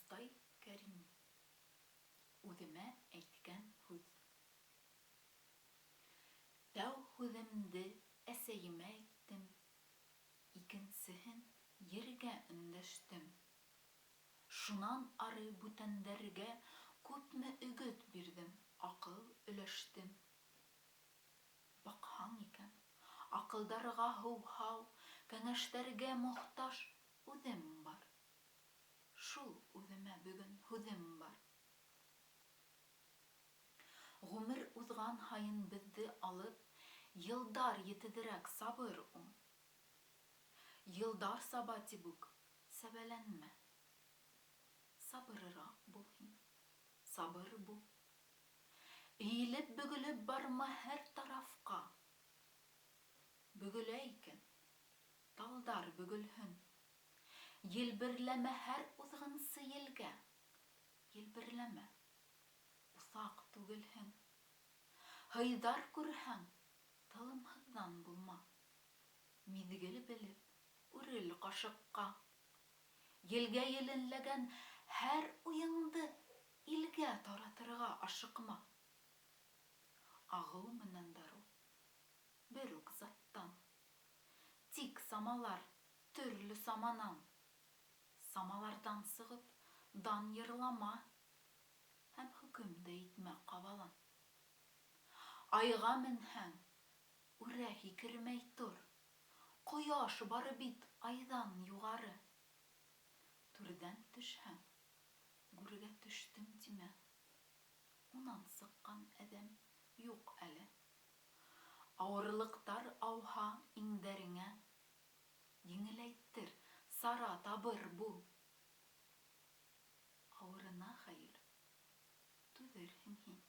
Мостай Кәрим. Үҙемә әйткән һүҙ. Тәү һүҙемде әсәйемә әйттем, Икенсеһен ергә өндәштем. Шунан ары бүтәндәргә Күпме өгөт бирҙем, аҡыл өләштем. Баҡһаң икән, аҡылдарға һыуһау, Кәңәштәргә мохтаж үҙем бар. Шул үҙемә бөгөн һүҙем бар. Ғүмер уҙған һайын беҙҙе алып, Йылдар етеҙерәк сабыр ул. Йылдар саба тип үк сәбәләнмә. Сабырыраҡ бул һин, сабыр бул. Эйелеп-бөгөлөп барма һәр тарафҡа. Бөгөлә икән, талдар бөгөлһөн. Елберләмә һәр уҙғынсы елгә, Елберләмә, уҫаҡ түгелһең. Һыйҙар күрһәң, талымһыҙҙан булма. Миҙгел белеп, үрел ҡашыҡҡа. Елгә еленләгән һәр уйыңды Илгә таратырға ашыҡма. Ағыу менән дарыу бер үк заттан. Тик самалар төрлө саманан. Самаларҙан сығып, дан йырлама Һәм хөкөм дә итмә ҡабалан. Айға менһәң, үрә һикермәй тор, Ҡояш бары бит айҙан юғары. Түрҙән төшһәң, гүргә төштөм тимә, Унан сыҡҡан әҙәм юҡ әле. Ауырлыҡтар ауһа иңдәреңә, Еңеләйтер, сара табыр бул. Ауырына, хәйер, түҙерһең һин.